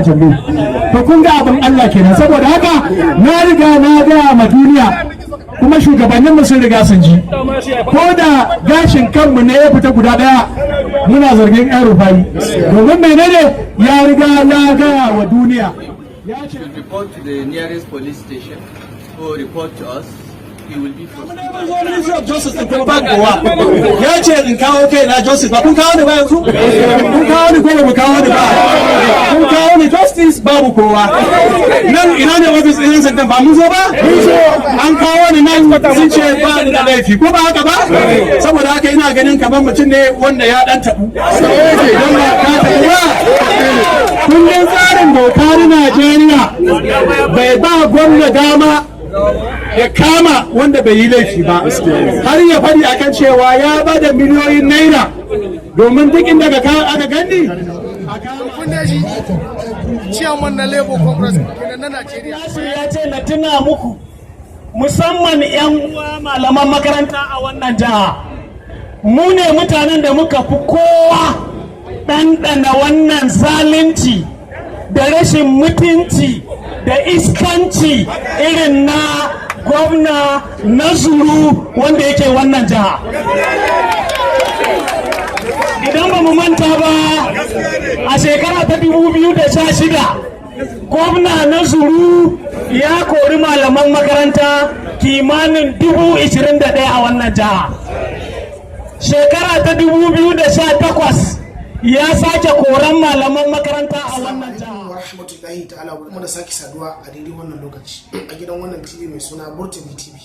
jallo. To kun ga abin Allah kenan. Saboda haka na riga na gaya ma duniya, kuma shugabanninmu sun riga sun ji, ko da gashin kanmu ne ya fita guda daya, muna zargin El-Rufai. Domin menene? Ya riga ya gaya wa duniya, ya ce Should report to the nearest police station or report to us. He will be prosecuted. Zo Ministry of Justice din kuma ba kowa. Ya ce in kawo kai na justice. Ba kun kawo ni ba yanzu? Kun kawo ni ko ba ku kawo ni ba? Kun kawo ni justice, babu kowa. Nan ina ne office ɗin sandan? Ba mun zo ba? An kawo ni nan, sun ce ba ni da laifi, ko ba haka ba? Saboda haka ina ganin kamar mutum ne wanda ya dan tabu. Idan ba ka tabu ba, kundin tsarin doka na Najeriya bai ba gwamna dama ya kama wanda bai yi laifi ba, har ya faɗi akan cewa ya ba da miliyoyin naira domin duk inda aka gani. Kun da shi chairman na Labour Congress kenan na Najeriya. Ya ce na tuna muku, musamman 'yan uwa malaman makaranta a wannan jiha, mu ne mutanen da muka fi kowa ɗanɗana wannan zalunci da rashin mutunci da iskanci irin na gwamna na zuru wanda yake wannan jiha. Idan ba mu manta ba, a shekara ta 2016 gwamna na zuru ya kori malaman makaranta kimanin 21,000 a wannan jiha. Shekara ta 2018 ya sake koran malaman makaranta a wannan jiha. Wa rahmatullahi ta'ala wa da sake saduwa a daidai wannan lokaci a gidan wannan TV mai suna Burtani TV.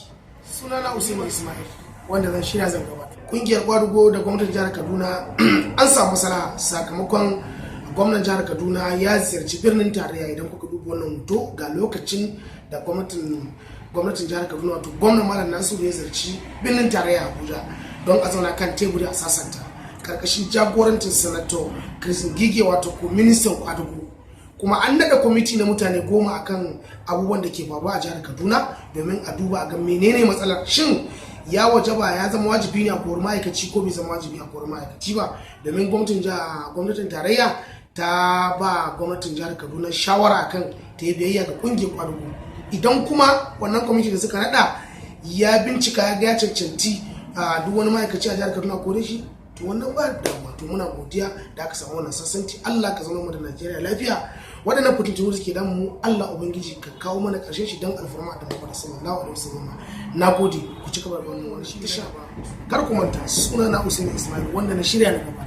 Suna na Usaini Ismail, wanda zan shirya zan gabata. Kungiyar kwadugo da gwamnatin jihar Kaduna an samu maslaha sakamakon gwamnan jihar Kaduna ya ziyarci birnin tarayya. Idan kuka duba wannan hoto, ga lokacin da gwamnatin jihar Kaduna, wato gwamnan Malam Nasiru, ya ziyarci birnin tarayya Abuja don a zauna kan teburi a sasanta, karkashin jagorancin Sanato Chris Ngige, wato ko ministan kwadugo. Kuma an naɗa kwamiti na mutane 10 akan abubuwan da ke faruwa a jihar Kaduna domin a duba a ga menene matsalar. Shin ya wajaba, ya zama wajibi ne a kori ma'aikaci, ko bai zama wajibi a kori ma'aikaci ba? Domin gwamnatin tarayya ta ba gwamnatin jihar Kaduna shawara akan ta yi biyayya ga kungiyar kwadugo. Idan kuma wannan kwamiti da suka naɗa ya bincika ya ga ya cancanci a duk wani ma'aikaci a jihar Kaduna kore shi, to wannan ba damuwa. To muna godiya da aka samu wannan sassanci. Allah ka zama mu da Najeriya lafiya. Waɗannan fitintunu da suke damu mu, Allah ubangiji ka kawo mana ƙarshen shi don alfarma da Muhammad sallallahu alaihi wasallam. Na gode, ku ci gaba da wannan wani tasha. Kar ku manta, suna na Usaini Ismail, wanda na shirya na gaba.